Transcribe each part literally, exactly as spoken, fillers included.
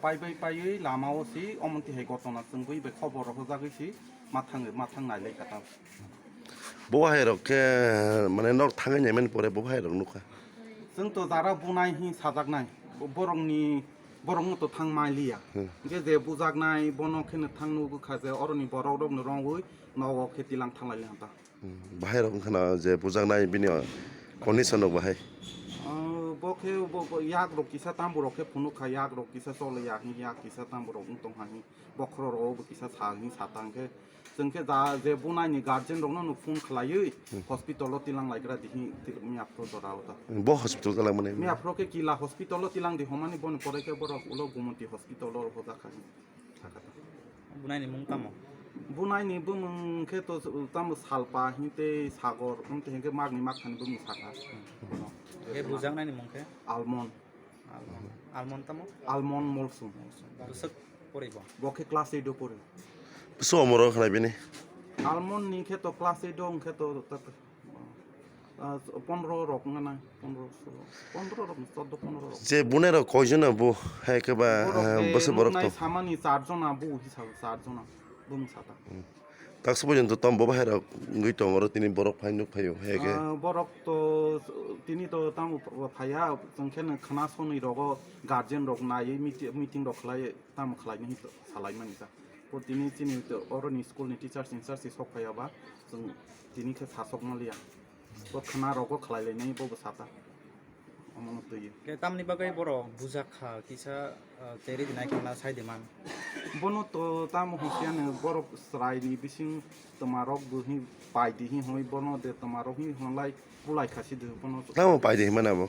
Pai bai paiwi lamao si omonti hai gotona chwngwi bai khobor rohorjagwi si mathang mathang nailai kha ta. Bo hai rok khe mane nok thangwi naimani pore bo hai rok nukha. Chwng to jara bunai hin sajaknai, borokni borokno to thang mai liya. Hmm. Hingke je bujaknai bono kheno thang nugwi kha je oroni borok rokno rongwi nogo khe tilang thanglai liya ta. Hmm, bahai rok wngkha na je bujaknai bini condition rok bahai? Ah, bo khe bo, bo yak rok kisa tambo rok khe phunuk kha, yak rok kisa choli ya hin, yak kisa tambo rok wng tong ha hin, bokhorok rok bo kisa sa hin sa tang khe, chwng khe da je bunai ni guardian rok no phone khlaiwi Hmm. hospital o tilang lai gra di hin, ti-, miya phro jora o ta. Bo hospital tilang mani? Miya phro khe Kila hospital o tilang di homani boni pore khe borok ulo Gumoti hospital o rw jak kha hin. Sakha ta. Bunai ni mung tamo? Bunai ni bumung khe to tamo Salpa hinte Sagor, hinte hingke magni magthani bumung sakha. He bujaknai ni mung khe? Almond. Almond. Almond tamo? Almond Molsum. Bwswk poribo? Bo khe class eight o pori. Bwswk omoro khnai bini? Almond ni khe to class eight o hingke to, to, to, Ah, pondro rok wngna, pondro, solo, pondro rok, chordo, pondro rok. Je bunai rok koijon bo, hai khe ba, Borok ah, je bwswk borok nuknai to. Samani char jona bo hisa, char jona bumung sata. Hmm. Taksa porjonto tamo bo bahai rok wngwi tongo, oro tini borok phai nuk phaio, hai khe. Ah, borok to tini to tamo phaiya, chwng khe no khna sonwi rogo guardian rok naiwi meeting, meeting rok khlai tamo khlai nai to salai mani ta. Bo tini chini to oroni school ni teachers in charge sok phaiya ba, chwng tini khe sasok maliya. Bo khna rogo khlai lainai bo bwsa ta. Omono twi. Ke tamni bagwi borok bujak kha kisa, ah, cheri dinai khna sai de man. Bono to tamo hwnsiya no borok chwrai ni bising twma rok bo hin pai di hin hoi bono de twma rok hin hon lai bulai kha si de bono. Tamo pai di hin mana bo?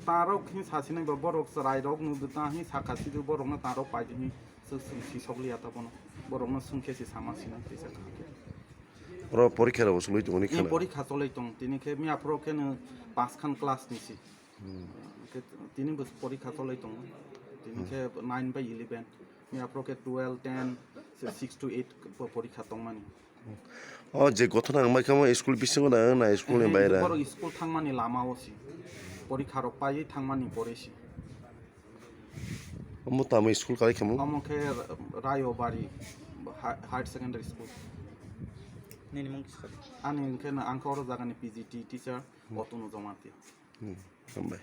Ta rok hin sa sinai ba borok chwrai rok no de ta hin sa kha si de borok no ta rok pai di hin. Swk swng si sok liya ta bono. Borok no swng khe si sama sinai tei sa kha. Oro porikha rok swlwi tongoni Ni khana. Porikha cholai tong, tini khe miya phoro khe no paanch khan class ni si. Hmm. Khe tini bo porikha cholai tong. Tini Hmm. khe nine by eleven. Miya phoro khe twelve, ten, se six to eight po-, porikha tongmani. O je gothona wngmai khe mo school bisingo na, na school ni He, baira? Borok school thangmani lama o si. Porikha rok paiwi thangmani pore si. Omo tamo school kalai khamu? Omo khe Rayobari ha-, Higher Secondary School. Nini mung kisa? Ani hwnkhe no, ang khe oro jagani P G T teacher, Hmm. Otunu Jamatia. Hmm, hambai.